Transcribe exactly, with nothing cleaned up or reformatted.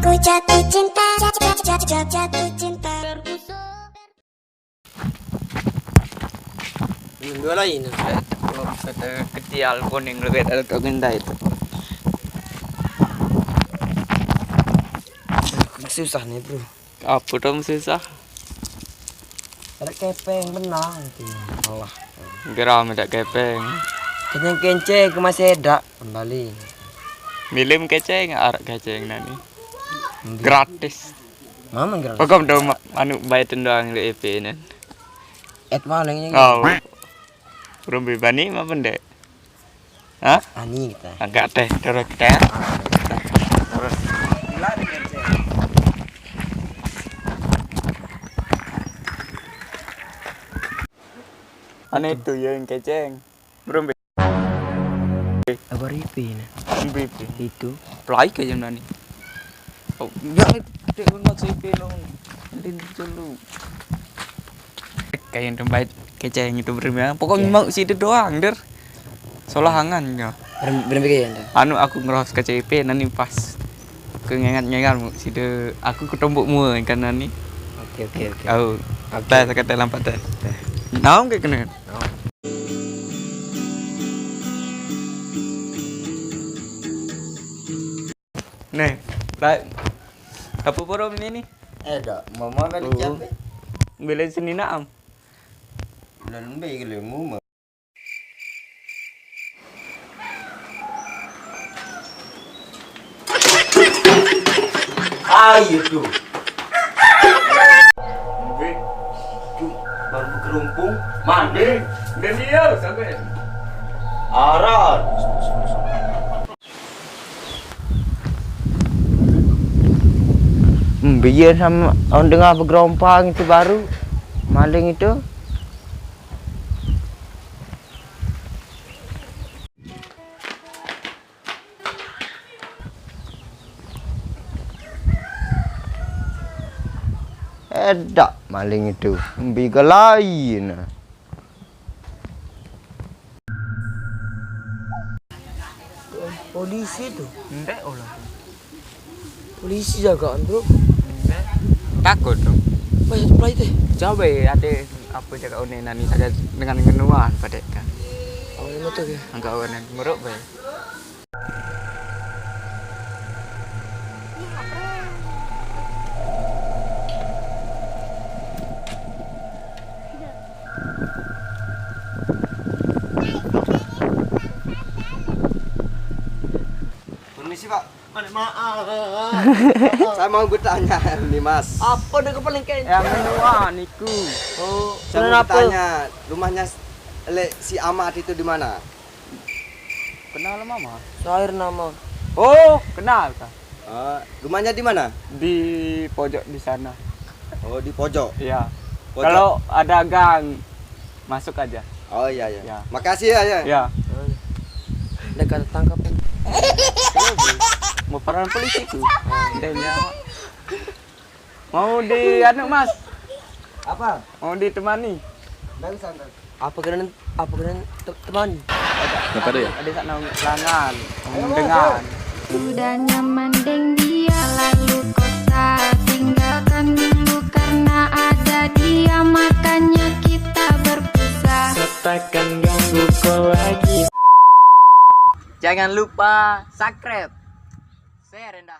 Ku jatuh cinta, jatuh, jatuh, jatuh, jatuh cinta. Dua lain. Kata ketial kuning lebih ada kau kendai tu. Susah ni, bro. Apa tu susah? Ada kepeng benar tu. Allah. Geram ada kepeng. Kencing-kencing ke masih ada kembali. Milim keceng, arak keceng nani. Gratis. Mama gratis. Pokok tu ma- anu bayar tendang di E P nan. Et maling ni. Oh. Rumbi bani apa ndek? Hah? Ani kita. Agak teh, terus kita. Terus. Aneh tu ya yang keceng. Belum. Apa ripi ni? Ripi. Itu. Pelai ke jam ni. Oh, ya, cek banget C P lo. Nanti dulu. Kayak yang tempat keceng itu bermain. Pokoknya mau situ doang, der. Solahangan ya. Berembe kayak yang dah. Anu aku ngeros ke C P nanti pas. Aku ngengat-ngengat mu situ. Aku ketumbuk mu kan nanti. Oke, oke, oke. Oh, oke. Teh kata lampat teh. Naon kayak kena. Nih, baik. Apa forum ini nih? Eh, dah, mama kan capek. Beli seni naam. Bulan B kalau ngumur. Ayo tuh. Mbe. Tuh, baru kerumpung, mandi. Dan dia sampai. Aran. Hmm, biar sama orang dengar bergerompang itu baru maling itu. Edak maling itu, mbiga lain. Polisi tuh. Ndek olah. Polisi jagaan, bro. Takut dong. Wah, itu play teh. Coba ya, ada apa jaga one nani ada dengan ngenuan pada kan. Oh, ini tuh ya. Enggak one meruk bae. Permisi, Pak. Mana maaf. Saya mau bertanya nih, Mas. Apa dia kepala kayak? Yang menua niku. Oh, saya mau bertanya, rumahnya s- Lek si Amat itu di mana? Kenal mama? Sair nama. Oh, kenal kah? Eh, rumahnya di mana? Di pojok di sana. Oh, di pojok. Iya. Pojok. Kalau ada gang masuk aja. Oh iya, iya. Ya. Makasih ya, ya. Ya. Udah kata tangkap kan. Mau peran polisi tuh. Dia nyawa. Mau di anu, Mas? Apa? Mau ditemani? Nggak bisa, nggak. Apa keren, apa keren te- teman? Apa dia? Ada sak nang langan, dengan. Sudah nyaman deng dia lalu kota tinggalkan dulu karena ada dia makanya kita berpisah. Setekan ganggu kau lagi. Jangan lupa subscribe, share, dan